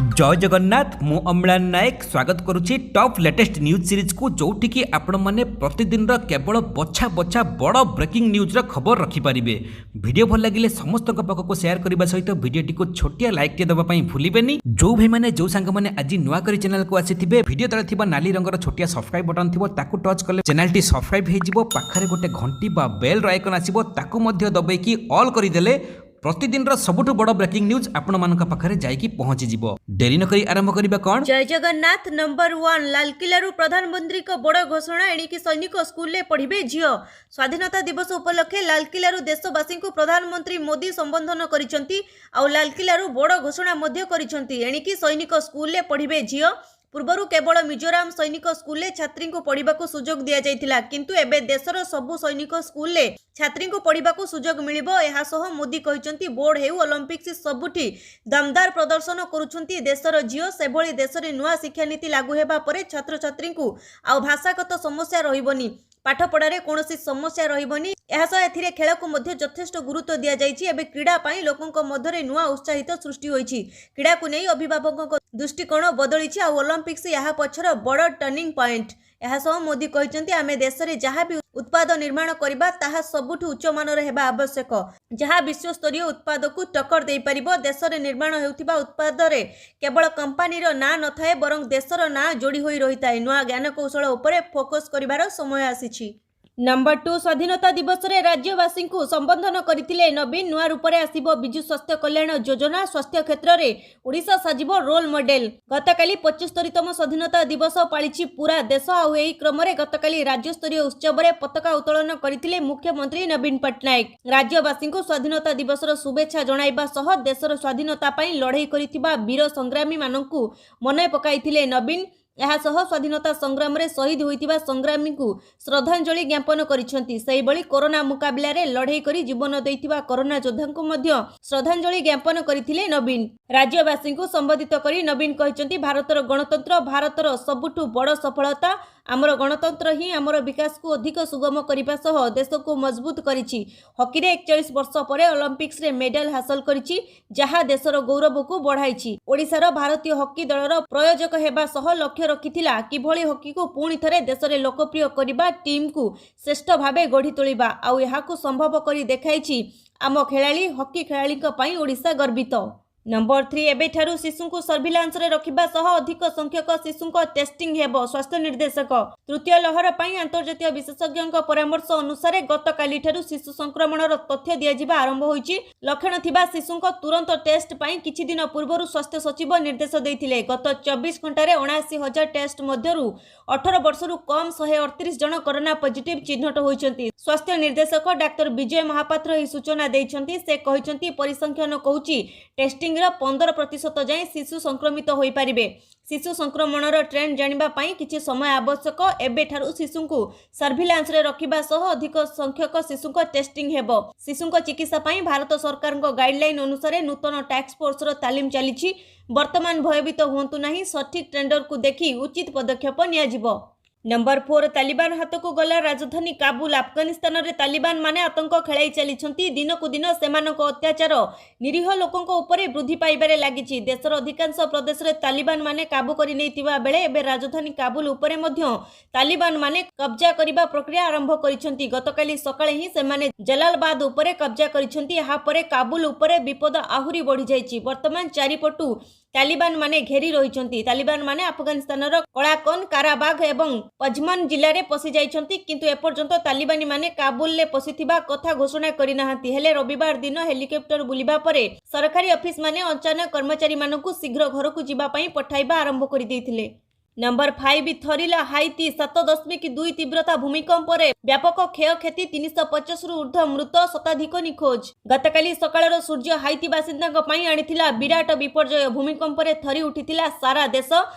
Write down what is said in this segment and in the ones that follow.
ଜୟ ଜଗନ୍ନାଥ। ମୁଁ ଅମ୍ଳାନ ନାୟକ ସ୍ୱାଗତ କରୁଛି ଟପ୍ ଲେଟେଷ୍ଟ ନ୍ୟୁଜ୍ ସିରିଜ୍କୁ, ଯେଉଁଠିକି ଆପଣମାନେ ପ୍ରତିଦିନର କେବଳ ବଛା ବଛା ବଡ଼ ବ୍ରେକିଂ ନ୍ୟୁଜ୍ର ଖବର ରଖିପାରିବେ। ଭିଡ଼ିଓ ଭଲ ଲାଗିଲେ ସମସ୍ତଙ୍କ ପାଖକୁ ସେୟାର କରିବା ସହିତ ଭିଡ଼ିଓଟିକୁ ଛୋଟିଆ ଲାଇକ୍ଟିଏ ଦେବା ପାଇଁ ଭୁଲିବେନି। ଯେଉଁ ଭାଇମାନେ, ଯେଉଁ ସାଙ୍ଗମାନେ ଆଜି ନୂଆ କରି ଚ୍ୟାନେଲକୁ ଆସିଥିବେ, ଭିଡ଼ିଓ ତଳେ ଥିବା ନାଲି ରଙ୍ଗର ଛୋଟିଆ ସବସ୍କ୍ରାଇବ୍ ବଟନ୍ ଥିବ, ତାକୁ ଟଚ୍ କଲେ ଚ୍ୟାନେଲଟି ସବସ୍କ୍ରାଇବ୍ ହେଇଯିବ। ପାଖରେ ଗୋଟେ ଘଣ୍ଟି ବା ବେଲ୍ର ଆଇକନ୍ ଆସିବ, ତାକୁ ମଧ୍ୟ ଦବେଇକି ଅଲ୍ କରିଦେଲେ ପ୍ରତିଦିନର ସବୁଠୁ ବଡ଼ ବ୍ରେକିଂ ନ୍ୟୁଜ୍ ଆପଣମାନଙ୍କ ପାଖରେ ଯାଇକି ପହଞ୍ଚିଯିବ। ଡେରି ନକରି ଆରମ୍ଭ କରିବା କ'ଣ? ଜୟ ଜଗନ୍ନାଥ। ନମ୍ବର 1, ଲାଲକିଲ୍ଲାରୁ ପ୍ରଧାନମନ୍ତ୍ରୀଙ୍କ ବଡ଼ ଘୋଷଣା। ଏଣିକି ସୈନିକ ସ୍କୁଲରେ ପଢ଼ିବେ ଝିଅ। ସ୍ୱାଧୀନତା ଦିବସ ଉପଲକ୍ଷେ ଲାଲକିଲ୍ଲାରୁ ଦେଶବାସୀଙ୍କୁ ପ୍ରଧାନମନ୍ତ୍ରୀ ମୋଦି ସମ୍ବୋଧନ କରିଛନ୍ତି ଆଉ ଲାଲକିଲ୍ଲାରୁ ବଡ଼ ଘୋଷଣା ମଧ୍ୟ କରିଛନ୍ତି। ଏଣିକି ସୈନିକ ସ୍କୁଲରେ ପଢ଼ିବେ ଝିଅ। ପୂର୍ବରୁ କେବଳ ମିଜୋରାମ ସୈନିକ ସ୍କୁଲରେ ଛାତ୍ରୀଙ୍କୁ ପଢ଼ିବାକୁ ସୁଯୋଗ ଦିଆଯାଇଥିଲା, କିନ୍ତୁ ଏବେ ଦେଶର ସବୁ ସୈନିକ ସ୍କୁଲରେ ଛାତ୍ରୀଙ୍କୁ ପଢ଼ିବାକୁ ସୁଯୋଗ ମିଳିବ। ଏହା ସହ ମୋଦି କହିଛନ୍ତି, ବୋର୍ଡ ହେଉ, ଅଲିମ୍ପିକ୍ସ, ସବୁଠି ଦମଦାର ପ୍ରଦର୍ଶନ କରୁଛନ୍ତି ଦେଶର ଝିଅ। ସେଭଳି ଦେଶରେ ନୂଆ ଶିକ୍ଷାନୀତି ଲାଗୁ ହେବା ପରେ ଛାତ୍ରଛାତ୍ରୀଙ୍କୁ ଆଉ ଭାଷାଗତ ସମସ୍ୟା ରହିବନି, ପାଠପଢ଼ାରେ କୌଣସି ସମସ୍ୟା ରହିବନି। ଏହା ସହ ଏଥିରେ ଖେଳକୁ ମଧ୍ୟ ଯଥେଷ୍ଟ ଗୁରୁତ୍ୱ ଦିଆଯାଇଛି। ଏବେ କ୍ରୀଡ଼ା ପାଇଁ ଲୋକଙ୍କ ମଧ୍ୟରେ ନୂଆ ଉତ୍ସାହିତ ସୃଷ୍ଟି ହୋଇଛି। କ୍ରୀଡ଼ାକୁ ନେଇ ଅଭିଭାବକଙ୍କ ଦୃଷ୍ଟିକୋଣ ବଦଳିଛି ଆଉ ଅଲିମ୍ପିକ୍ସ ଏହା ପଛର ବଡ଼ ଟର୍ଣ୍ଣିଂ ପଏଣ୍ଟ। ଏହା ସହ ମୋଦି କହିଛନ୍ତି, ଆମେ ଦେଶରେ ଯାହା ବି ଉତ୍ପାଦ ନିର୍ମାଣ କରିବା, ତାହା ସବୁଠୁ ଉଚ୍ଚମାନର ହେବା ଆବଶ୍ୟକ, ଯାହା ବିଶ୍ୱସ୍ତରୀୟ ଉତ୍ପାଦକୁ ଟକ୍କର ଦେଇପାରିବ। ଦେଶରେ ନିର୍ମାଣ ହେଉଥିବା ଉତ୍ପାଦରେ କେବଳ କମ୍ପାନୀର ନାଁ ନଥାଏ, ବରଂ ଦେଶର ନାଁ ଯୋଡ଼ି ହୋଇ ରହିଥାଏ। ନୂଆ ଜ୍ଞାନକୌଶଳ ଉପରେ ଫୋକସ୍ କରିବାର ସମୟ ଆସିଛି। ନମ୍ବର 2, ସ୍ୱାଧୀନତା ଦିବସରେ ରାଜ୍ୟବାସୀଙ୍କୁ ସମ୍ବୋଧନ କରିଥିଲେ ନବୀନ। ନୂଆ ରୂପରେ ଆସିବ ବିଜୁ ସ୍ୱାସ୍ଥ୍ୟ କଲ୍ୟାଣ ଯୋଜନା। ସ୍ୱାସ୍ଥ୍ୟ କ୍ଷେତ୍ରରେ ଓଡ଼ିଶା ସାଜିବ ରୋଲ ମଡେଲ। ଗତକାଲି 75ତମ ସ୍ୱାଧୀନତା ଦିବସ ପାଳିଛି ପୁରା ଦେଶ। ଆଉ ଏହି କ୍ରମରେ ଗତକାଲି ରାଜ୍ୟସ୍ତରୀୟ ଉତ୍ସବରେ ପତାକା ଉତ୍ତୋଳନ କରିଥିଲେ ମୁଖ୍ୟମନ୍ତ୍ରୀ ନବୀନ ପଟ୍ଟନାୟକ। ରାଜ୍ୟବାସୀଙ୍କୁ ସ୍ୱାଧୀନତା ଦିବସର ଶୁଭେଚ୍ଛା ଜଣାଇବା ସହ ଦେଶର ସ୍ୱାଧୀନତା ପାଇଁ ଲଢ଼େଇ କରିଥିବା ବୀର ସଂଗ୍ରାମୀମାନଙ୍କୁ ମନେ ପକାଇଥିଲେ ନବୀନ। ଏହା ସହ ସ୍ୱାଧୀନତା ସଂଗ୍ରାମରେ ଶହୀଦ ହୋଇଥିବା ସଂଗ୍ରାମୀଙ୍କୁ ଶ୍ରଦ୍ଧାଞ୍ଜଳି ଜ୍ଞାପନ କରିଛନ୍ତି। ସେହିଭଳି କରୋନା ମୁକାବିଲାରେ ଲଢ଼େଇ କରି ଜୀବନ ଦେଇଥିବା କରୋନା ଯୋଦ୍ଧାଙ୍କୁ ମଧ୍ୟ ଶ୍ରଦ୍ଧାଞ୍ଜଳି ଜ୍ଞାପନ କରିଥିଲେ ନବୀନ। ରାଜ୍ୟବାସୀଙ୍କୁ ସମ୍ବୋଧିତ କରି ନବୀନ କହିଛନ୍ତି, ଭାରତର ଗଣତନ୍ତ୍ର ଭାରତର ସବୁଠୁ ବଡ଼ ସଫଳତା। ଆମର ଗଣତନ୍ତ୍ର ହିଁ ଆମର ବିକାଶକୁ ଅଧିକ ସୁଗମ କରିବା ସହ ଦେଶକୁ ମଜବୁତ କରିଛି। ହକିରେ 41 ବର୍ଷ ପରେ ଅଲିମ୍ପିକ୍ସରେ ମେଡାଲ ହାସଲ କରିଛି, ଯାହା ଦେଶର ଗୌରବକୁ ବଢ଼ାଇଛି। ଓଡ଼ିଶାର ଭାରତୀୟ ହକି ଦଳର ପ୍ରାୟୋଜକ ହେବା ସହ ଲକ୍ଷ୍ୟ ରଖିଥିଲା କିଭଳି ହକିକୁ ପୁଣି ଥରେ ଦେଶରେ ଲୋକପ୍ରିୟ କରିବା, ଟିମ୍କୁ ଶ୍ରେଷ୍ଠ ଭାବେ ଗଢ଼ି ତୋଳିବା। ଆଉ ଏହାକୁ ସମ୍ଭବ କରି ଦେଖାଇଛି ଆମ ଖେଳାଳି। ହକି ଖେଳାଳିଙ୍କ ପାଇଁ ଓଡ଼ିଶା ଗର୍ବିତ। ନମ୍ବର 3, ଏବେଠାରୁ ଶିଶୁଙ୍କୁ ସର୍ଭିଲାନ୍ସରେ ରଖିବା ସହ ଅଧିକ ସଂଖ୍ୟକ ଶିଶୁଙ୍କ ଟେଷ୍ଟିଂ ହେବ, ସ୍ୱାସ୍ଥ୍ୟ ନିର୍ଦ୍ଦେଶକ। ତୃତୀୟ ଲହର ପାଇଁ ଆନ୍ତର୍ଜାତୀୟ ବିଶେଷଜ୍ଞଙ୍କ ପରାମର୍ଶ ଅନୁସାରେ ଗତକାଲିଠାରୁ ଶିଶୁ ସଂକ୍ରମଣର ତଥ୍ୟ ଦିଆଯିବା ଆରମ୍ଭ ହୋଇଛି। ଲକ୍ଷଣ ଥିବା ଶିଶୁଙ୍କ ତୁରନ୍ତ ଟେଷ୍ଟ ପାଇଁ କିଛି ଦିନ ପୂର୍ବରୁ ସ୍ୱାସ୍ଥ୍ୟ ସଚିବ ନିର୍ଦ୍ଦେଶ ଦେଇଥିଲେ। ଗତ 24 ଘଣ୍ଟାରେ 79 ହଜାର ଟେଷ୍ଟ ମଧ୍ୟରୁ 18 ବର୍ଷରୁ କମ୍ 138 ଜଣ କରୋନା ପଜିଟିଭ ଚିହ୍ନଟ ହୋଇଛନ୍ତି। ସ୍ୱାସ୍ଥ୍ୟ ନିର୍ଦ୍ଦେଶକ ଡାକ୍ତର ବିଜୟ ମହାପାତ୍ର ଏହି ସୂଚନା ଦେଇଛନ୍ତି। ସେ କହିଛନ୍ତି, ପରିସଂଖ୍ୟାନ କହୁଛି, ଟେଷ୍ଟିଂର 15% ଯାଏଁ ଶିଶୁ ସଂକ୍ରମିତ ହୋଇପାରିବେ। ଶିଶୁ ସଂକ୍ରମଣର ଟ୍ରେଣ୍ଡ ଜାଣିବା ପାଇଁ କିଛି ସମୟ ଆବଶ୍ୟକ। ଏବେଠାରୁ ଶିଶୁଙ୍କୁ ସର୍ଭିଲାନ୍ସରେ ରଖିବା ସହ ଅଧିକ ସଂଖ୍ୟକ ଶିଶୁଙ୍କ ଟେଷ୍ଟିଂ ହେବ। ଶିଶୁଙ୍କ ଚିକିତ୍ସା ପାଇଁ ଭାରତ ସରକାରଙ୍କ ଗାଇଡଲାଇନ ଅନୁସାରେ ନୂତନ ଟାସ୍କ ଫୋର୍ସର ତାଲିମ ଚାଲିଛି। ବର୍ତ୍ତମାନ ଭୟଭୀତ ହୁଅନ୍ତୁ ନାହିଁ, ସଠିକ ଟ୍ରେଣ୍ଡକୁ ଦେଖି ଉଚିତ ପଦକ୍ଷେପ ନିଆଯିବ। ନମ୍ବର 4, ତାଲିବାନ ହାତକୁ ଗଲା ରାଜଧାନୀ କାବୁଲ। ଆଫଗାନିସ୍ତାନରେ ତାଲିବାନ ମାନେ ଆତଙ୍କ ଖେଳାଇ ଚାଲିଛନ୍ତି। ଦିନକୁ ଦିନ ସେମାନଙ୍କ ଅତ୍ୟାଚାର ନିରୀହ ଲୋକଙ୍କ ଉପରେ ବୃଦ୍ଧି ପାଇବାରେ ଲାଗିଛି। ଦେଶର ଅଧିକାଂଶ ପ୍ରଦେଶରେ ତାଲିବାନ ମାନେ କାବୁ କରି ନେଇଥିବା ବେଳେ ଏବେ ରାଜଧାନୀ କାବୁଲ ଉପରେ ମଧ୍ୟ ତାଲିବାନ ମାନେ କବ୍ଜା କରିବା ପ୍ରକ୍ରିୟା ଆରମ୍ଭ କରିଛନ୍ତି। ଗତକାଲି ସକାଳେ ହିଁ ସେମାନେ ଜଲାଲବାଦ ଉପରେ କବ୍ଜା କରିଛନ୍ତି। ଏହାପରେ କାବୁଲ ଉପରେ ବିପଦ ଆହୁରି ବଢ଼ିଯାଇଛି। ବର୍ତ୍ତମାନ ଚାରିପଟୁ ତାଲିବାନ ମାନେ ଘେରି ରହିଛନ୍ତି। ତାଲିବାନ ମାନେ ଆଫଗାନିସ୍ତାନର କଳାକନ, କାରାବାଗ ଏବଂ ପଜମନ ଜିଲ୍ଲାରେ ପଶିଯାଇଛନ୍ତି। କିନ୍ତୁ ଏପର୍ଯ୍ୟନ୍ତ ତାଲିବାନୀ ମାନେ କାବୁଲରେ ପଶିଥିବା କଥା ଘୋଷଣା କରିନାହାନ୍ତି। ହେଲେ ରବିବାର ଦିନ ହେଲିକପ୍ଟର ବୁଲିବା ପରେ ସରକାରୀ ଅଫିସ ମାନେ ଅଚାନକ କର୍ମଚାରୀମାନଙ୍କୁ ଶୀଘ୍ର ଘରକୁ ଯିବା ପାଇଁ ପଠାଇବା ଆରମ୍ଭ କରିଦେଇଥିଲେ। ନମ୍ବର 5, ଥରିଲା ହାଇତି। 7.2 ତୀବ୍ରତା ଭୂମିକମ୍ପରେ ବ୍ୟାପକ କ୍ଷୟକ୍ଷତି, 350ରୁ ଉର୍ଦ୍ଧ୍ୱ ମୃତ, ଶତାଧିକ ନିଖୋଜ। ଗତକାଲି ସକାଳର ସୂର୍ଯ୍ୟ ହାଇତି ବାସିନ୍ଦାଙ୍କ ପାଇଁ ଆଣିଥିଲା ବିରାଟ ବିପର୍ଯ୍ୟୟ। ଭୂମିକମ୍ପରେ ଥରି ଉଠିଥିଲା ସାରା ଦେଶ।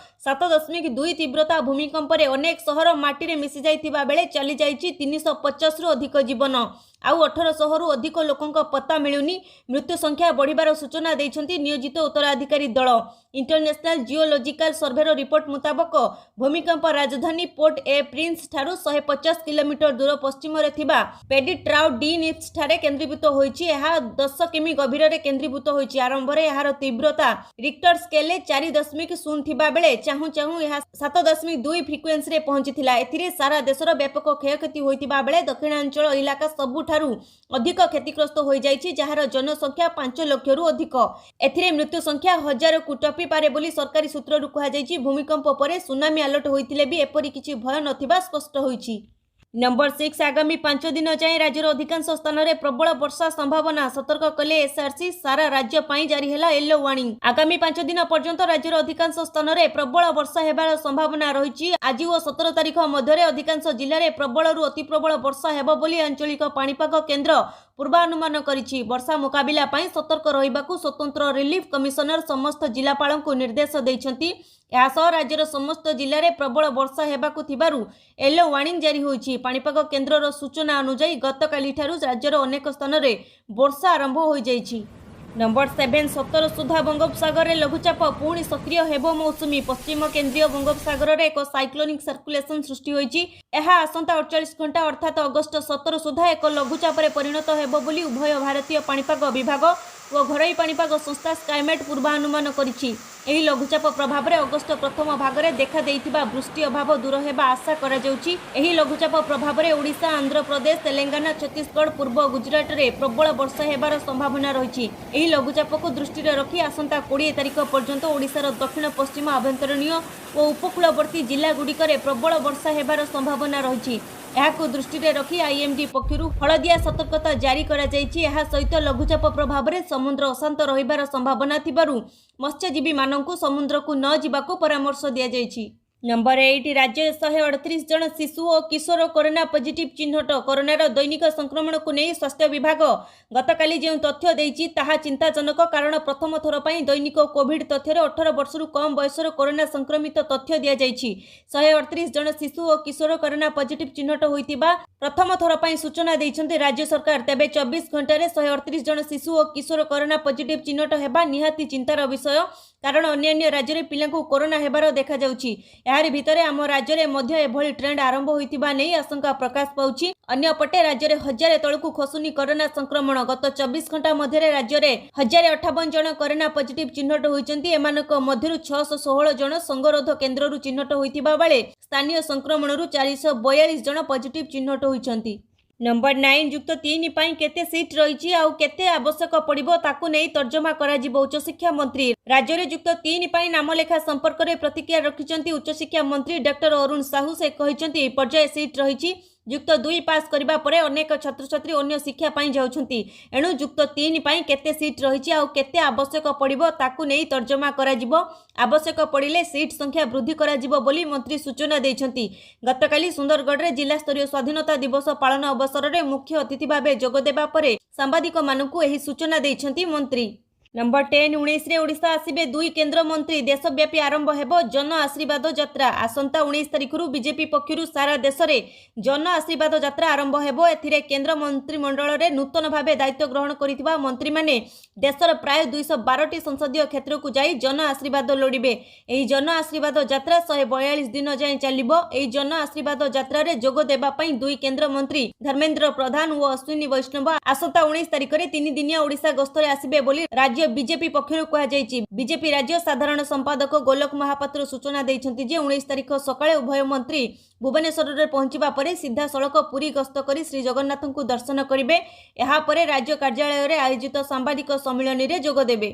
7.2 ତୀବ୍ରତା ଭୂମିକମ୍ପରେ ଅନେକ ସହର ମାଟିରେ ମିଶିଯାଇଥିବା ବେଳେ ଚାଲିଯାଇଛି 350ରୁ ଅଧିକ ଜୀବନ। ଆଉ 1800ରୁ ଅଧିକ ଲୋକଙ୍କ ପତ୍ତା ମିଳୁନି। ମୃତ୍ୟୁ ସଂଖ୍ୟା ବଢ଼ିବାର ସୂଚନା ଦେଇଛନ୍ତି ନିୟୋଜିତ ଉତ୍ତରାଧିକାରୀ ଦଳ। ଇଣ୍ଟରନ୍ୟାସନାଲ ଜିଓଲୋଜିକାଲ ସର୍ଭେର ରିପୋର୍ଟ ମୁତାବକ, ଭୂମିକମ୍ପ ରାଜଧାନୀ ପୋର୍ଟ ଏ ପ୍ରିନ୍ସ ଠାରୁ 150 କିଲୋମିଟର ଦୂର ପଶ୍ଚିମରେ ଥିବା ପେଡିଟ୍ ଟ୍ରାଉ ଡି ନିପ୍ସ ଠାରେ କେନ୍ଦ୍ରୀଭୂତ ହୋଇଛି। ଏହା 10 କିମି ଗଭୀରରେ କେନ୍ଦ୍ରୀଭୂତ ହୋଇଛି। ଆରମ୍ଭରେ ଏହାର ତୀବ୍ରତା ରିକ୍ଟର ସ୍କେଲରେ 4.0 ଥିବା ବେଳେ ଚାହୁଁ ଚାହୁଁ ଏହା 7.2 ଫ୍ରିକ୍ୱେନ୍ସିରେ ପହଞ୍ଚିଥିଲା। ଏଥିରେ ସାରା ଦେଶର ବ୍ୟାପକ କ୍ଷୟକ୍ଷତି ହୋଇଥିବା ବେଳେ ଦକ୍ଷିଣାଞ୍ଚଳ ଇଲାକା ସବୁଠାରୁ ଅଧିକ କ୍ଷତିଗ୍ରସ୍ତ ହୋଇଯାଇଛି, ଯାହାର ଜନସଂଖ୍ୟା 5 ଲକ୍ଷରୁ ଅଧିକ। ଏଥିରେ ମୃତ୍ୟୁ ସଂଖ୍ୟା ହଜାରକୁ ଟପିପାରେ ବୋଲି ସରକାରୀ ସୂତ୍ରରୁ କୁହାଯାଇଛି। ଭୂମିକମ୍ପ ପରେ ସୁନାମି ଆଲର୍ଟ ହୋଇଥିଲେ ବି ଏପରି କିଛି ଭୟ ନଥିବା ସ୍ପଷ୍ଟ ହୋଇଛି। ନମ୍ବର 6, ଆଗାମୀ 5 ଦିନ ଯାଏଁ ରାଜ୍ୟର ଅଧିକାଂଶ ସ୍ଥାନରେ ପ୍ରବଳ ବର୍ଷା ସମ୍ଭାବନା, ସତର୍କ କଲେ ଏସ୍ଆରସି। ସାରା ରାଜ୍ୟ ପାଇଁ ଜାରି ହେଲା ୟେଲୋ ୱାର୍ଣ୍ଣିଂ। ଆଗାମୀ 5 ଦିନ ପର୍ଯ୍ୟନ୍ତ ରାଜ୍ୟର ଅଧିକାଂଶ ସ୍ଥାନରେ ପ୍ରବଳ ବର୍ଷା ହେବାର ସମ୍ଭାବନା ରହିଛି। ଆଜି ଓ 17 ତାରିଖ ମଧ୍ୟରେ ଅଧିକାଂଶ ଜିଲ୍ଲାରେ ପ୍ରବଳରୁ ଅତି ପ୍ରବଳ ବର୍ଷା ହେବ ବୋଲି ଆଞ୍ଚଳିକ ପାଣିପାଗ କେନ୍ଦ୍ର ପୂର୍ବାନୁମାନ କରିଛି। ବର୍ଷା ମୁକାବିଲା ପାଇଁ ସତର୍କ ରହିବାକୁ ସ୍ୱତନ୍ତ୍ର ରିଲିଫ କମିଶନର ସମସ୍ତ ଜିଲ୍ଲାପାଳଙ୍କୁ ନିର୍ଦ୍ଦେଶ ଦେଇଛନ୍ତି। ଏହାସହ ରାଜ୍ୟର ସମସ୍ତ ଜିଲ୍ଲାରେ ପ୍ରବଳ ବର୍ଷା ହେବାକୁ ଥିବାରୁ ୟେଲୋ ୱାର୍ଣ୍ଣିଂ ଜାରି ହୋଇଛି। ପାଣିପାଗ କେନ୍ଦ୍ରର ସୂଚନା ଅନୁଯାୟୀ, ଗତକାଲିଠାରୁ ରାଜ୍ୟର ଅନେକ ସ୍ଥାନରେ ବର୍ଷା ଆରମ୍ଭ ହୋଇଯାଇଛି। ନମ୍ବର 7, 17 ସୁଦ୍ଧା ବଙ୍ଗୋପସାଗରରେ ଲଘୁଚାପ, ପୁଣି ସକ୍ରିୟ ହେବ ମୌସୁମୀ। ପଶ୍ଚିମ କେନ୍ଦ୍ରୀୟ ବଙ୍ଗୋପସାଗରରେ ଏକ ସାଇକ୍ଲୋନିକ୍ ସାର୍କୁଲେସନ ସୃଷ୍ଟି ହୋଇଛି। ଏହା ଆସନ୍ତା 48 ଘଣ୍ଟା ଅର୍ଥାତ୍ ଅଗଷ୍ଟ 17 ସୁଦ୍ଧା ଏକ ଲଘୁଚାପରେ ପରିଣତ ହେବ ବୋଲି ଉଭୟ ଭାରତୀୟ ପାଣିପାଗ ବିଭାଗ ଓ ଘରୋଇ ପାଣିପାଗ ସଂସ୍ଥା ସ୍କାଇମେଟ୍ ପୂର୍ବାନୁମାନ କରିଛି। ଏହି ଲଘୁଚାପ ପ୍ରଭାବରେ ଅଗଷ୍ଟ ପ୍ରଥମ ଭାଗରେ ଦେଖାଦେଇଥିବା ବୃଷ୍ଟି ଅଭାବ ଦୂର ହେବା ଆଶା କରାଯାଉଛି। ଏହି ଲଘୁଚାପ ପ୍ରଭାବରେ ଓଡ଼ିଶା, ଆନ୍ଧ୍ରପ୍ରଦେଶ, ତେଲେଙ୍ଗାନା, ଛତିଶଗଡ଼, ପୂର୍ବ ଗୁଜରାଟରେ ପ୍ରବଳ ବର୍ଷା ହେବାର ସମ୍ଭାବନା ରହିଛି। ଏହି ଲଘୁଚାପକୁ ଦୃଷ୍ଟିରେ ରଖି ଆସନ୍ତା 20 ତାରିଖ ପର୍ଯ୍ୟନ୍ତ ଓଡ଼ିଶାର ଦକ୍ଷିଣ ପଶ୍ଚିମ ଆଭ୍ୟନ୍ତରୀଣ ଓ ଉପକୂଳବର୍ତ୍ତୀ ଜିଲ୍ଲାଗୁଡ଼ିକରେ ପ୍ରବଳ ବର୍ଷା ହେବାର ସମ୍ଭାବନା ରହିଛି। ଏହାକୁ ଦୃଷ୍ଟିରେ ରଖି ଆଇଏମଡି ପକ୍ଷରୁ ହଳଦିଆ ସତର୍କତା ଜାରି କରାଯାଇଛି। ଏହା ସହିତ ଲଘୁଚାପ ପ୍ରଭାବରେ ସମୁଦ୍ର ଅଶାନ୍ତ ରହିବାର ସମ୍ଭାବନା ଥିବାରୁ ମତ୍ସ୍ୟଜୀବୀମାନଙ୍କୁ ସମୁଦ୍ରକୁ ନ ଯିବାକୁ ପରାମର୍ଶ ଦିଆଯାଇଛି। ନମ୍ବର 8, ରାଜ୍ୟରେ 138 ଜଣ ଶିଶୁ ଓ କିଶୋର କରୋନା ପଜିଟିଭ୍ ଚିହ୍ନଟ। କରୋନାର ଦୈନିକ ସଂକ୍ରମଣକୁ ନେଇ ସ୍ୱାସ୍ଥ୍ୟ ବିଭାଗ ଗତକାଲି ଯେଉଁ ତଥ୍ୟ ଦେଇଛି, ତାହା ଚିନ୍ତାଜନକ। କାରଣ ପ୍ରଥମ ଥର ପାଇଁ ଦୈନିକ କୋଭିଡ୍ ତଥ୍ୟରେ 18 ବର୍ଷରୁ କମ୍ ବୟସର କରୋନା ସଂକ୍ରମିତ ତଥ୍ୟ ଦିଆଯାଇଛି। 138 ଜଣ ଶିଶୁ ଓ କିଶୋର କରୋନା ପଜିଟିଭ୍ ଚିହ୍ନଟ ହୋଇଥିବା ପ୍ରଥମ ଥର ପାଇଁ ସୂଚନା ଦେଇଛନ୍ତି ରାଜ୍ୟ ସରକାର। ତେବେ 24 ଘଣ୍ଟାରେ 138 ଜଣ ଶିଶୁ ଓ କିଶୋର କରୋନା ପଜିଟିଭ୍ ଚିହ୍ନଟ ହେବା ନିହାତି ଚିନ୍ତାର ବିଷୟ। କାରଣ ଅନ୍ୟାନ୍ୟ ରାଜ୍ୟରେ ପିଲାଙ୍କୁ କରୋନା ହେବାର ଦେଖାଯାଉଛି। ଏହାରି ଭିତରେ ଆମ ରାଜ୍ୟରେ ମଧ୍ୟ ଏଭଳି ଟ୍ରେଣ୍ଡ ଆରମ୍ଭ ହୋଇଥିବା ନେଇ ଆଶଙ୍କା ପ୍ରକାଶ ପାଉଛି। ଅନ୍ୟପଟେ ରାଜ୍ୟରେ ହଜାରେ ତଳକୁ ଖସୁନି କରୋନା ସଂକ୍ରମଣ। ଗତ 24 ଘଣ୍ଟା ମଧ୍ୟରେ ରାଜ୍ୟରେ 1058 ଜଣ କରୋନା ପଜିଟିଭ୍ ଚିହ୍ନଟ ହୋଇଛନ୍ତି। ଏମାନଙ୍କ ମଧ୍ୟରୁ 616 ଜଣ ସଙ୍ଗରୋଧ କେନ୍ଦ୍ରରୁ ଚିହ୍ନଟ ହୋଇଥିବା ବେଳେ ସ୍ଥାନୀୟ ସଂକ୍ରମଣରୁ 442 ଜଣ ପଜିଟିଭ୍ ଚିହ୍ନଟ ହୋଇଛନ୍ତି। ନମ୍ବର 9, ଯୁକ୍ତ ତିନି ପାଇଁ କେତେ ସିଟ୍ ରହିଛି ଆଉ କେତେ ଆବଶ୍ୟକ ପଡ଼ିବ, ତାକୁ ନେଇ ତର୍ଜମା କରାଯିବ, ଉଚ୍ଚଶିକ୍ଷା ମନ୍ତ୍ରୀ। ରାଜ୍ୟରେ ଯୁକ୍ତ ତିନି ପାଇଁ ନାମଲେଖା ସମ୍ପର୍କରେ ପ୍ରତିକ୍ରିୟା ରଖିଛନ୍ତି ଉଚ୍ଚଶିକ୍ଷା ମନ୍ତ୍ରୀ ଡକ୍ଟର ଅରୁଣ ସାହୁ। ସେ କହିଛନ୍ତି, ପର୍ଯ୍ୟାପ୍ତ ସିଟ୍ ରହିଛି। ଯୁକ୍ତ ଦୁଇ ପାସ୍ କରିବା ପରେ ଅନେକ ଛାତ୍ରଛାତ୍ରୀ ଅନ୍ୟ ଶିକ୍ଷା ପାଇଁ ଯାଉଛନ୍ତି। ଏଣୁ ଯୁକ୍ତ ତିନି ପାଇଁ କେତେ ସିଟ୍ ରହିଛି ଆଉ କେତେ ଆବଶ୍ୟକ ପଡ଼ିବ, ତାକୁ ନେଇ ତର୍ଜମା କରାଯିବ। ଆବଶ୍ୟକ ପଡ଼ିଲେ ସିଟ୍ ସଂଖ୍ୟା ବୃଦ୍ଧି କରାଯିବ ବୋଲି ମନ୍ତ୍ରୀ ସୂଚନା ଦେଇଛନ୍ତି। ଗତକାଲି ସୁନ୍ଦରଗଡ଼ରେ ଜିଲ୍ଲାସ୍ତରୀୟ ସ୍ୱାଧୀନତା ଦିବସ ପାଳନ ଅବସରରେ ମୁଖ୍ୟ ଅତିଥି ଭାବେ ଯୋଗଦେବା ପରେ ସାମ୍ବାଦିକମାନଙ୍କୁ ଏହି ସୂଚନା ଦେଇଛନ୍ତି ମନ୍ତ୍ରୀ। ନମ୍ବର 10, 19ରେ ଓଡ଼ିଶା ଆସିବେ ଦୁଇ କେନ୍ଦ୍ରମନ୍ତ୍ରୀ, ଦେଶବ୍ୟାପୀ ଆରମ୍ଭ ହେବ ଜନ ଆଶୀର୍ବାଦ ଯାତ୍ରା। ଆସନ୍ତା 19 ତାରିଖରୁ ବିଜେପି ପକ୍ଷରୁ ସାରା ଦେଶରେ ଜନ ଆଶୀର୍ବାଦ ଯାତ୍ରା ଆରମ୍ଭ ହେବ। ଏଥିରେ କେନ୍ଦ୍ର ମନ୍ତ୍ରିମଣ୍ଡଳରେ ନୂତନ ଭାବେ ଦାୟିତ୍ୱ ଗ୍ରହଣ କରିଥିବା ମନ୍ତ୍ରୀମାନେ ଦେଶର ପ୍ରାୟ 212ଟି ସଂସଦୀୟ କ୍ଷେତ୍ରକୁ ଯାଇ ଜନ ଆଶୀର୍ବାଦ ଲୋଡ଼ିବେ। ଏହି ଜନ ଆଶୀର୍ବାଦ ଯାତ୍ରା 142 ଦିନ ଯାଏଁ ଚାଲିବ। ଏହି ଜନ ଆଶୀର୍ବାଦ ଯାତ୍ରାରେ ଯୋଗ ଦେବା ପାଇଁ ଦୁଇ କେନ୍ଦ୍ରମନ୍ତ୍ରୀ ଧର୍ମେନ୍ଦ୍ର ପ୍ରଧାନ ଓ ଅଶ୍ୱିନୀ ବୈଷ୍ଣବ ଆସନ୍ତା 19 ତାରିଖରେ 3 ଦିନିଆ ଓଡ଼ିଶା ଗସ୍ତରେ ଆସିବେ ବୋଲି ରାଜ୍ୟ ବିଜେପି ପକ୍ଷରୁ କୁହାଯାଇଛି। ବିଜେପି ରାଜ୍ୟ ସାଧାରଣ ସମ୍ପାଦକ ଗୋଲକ ମହାପାତ୍ର ସୂଚନା ଦେଇଛନ୍ତି ଯେ 19 ତାରିଖ ସକାଳେ ଉଭୟ ମନ୍ତ୍ରୀ ଭୁବନେଶ୍ୱରରେ ପହଞ୍ଚିବା ପରେ ସିଧାସଳଖ ପୁରୀ ଗସ୍ତ କରି ଶ୍ରୀ ଜଗନ୍ନାଥଙ୍କୁ ଦର୍ଶନ କରିବେ। ଏହାପରେ ରାଜ୍ୟ କାର୍ଯ୍ୟାଳୟରେ ଆୟୋଜିତ ସାମ୍ବାଦିକ ସମ୍ମିଳନୀରେ ଯୋଗଦେବେ।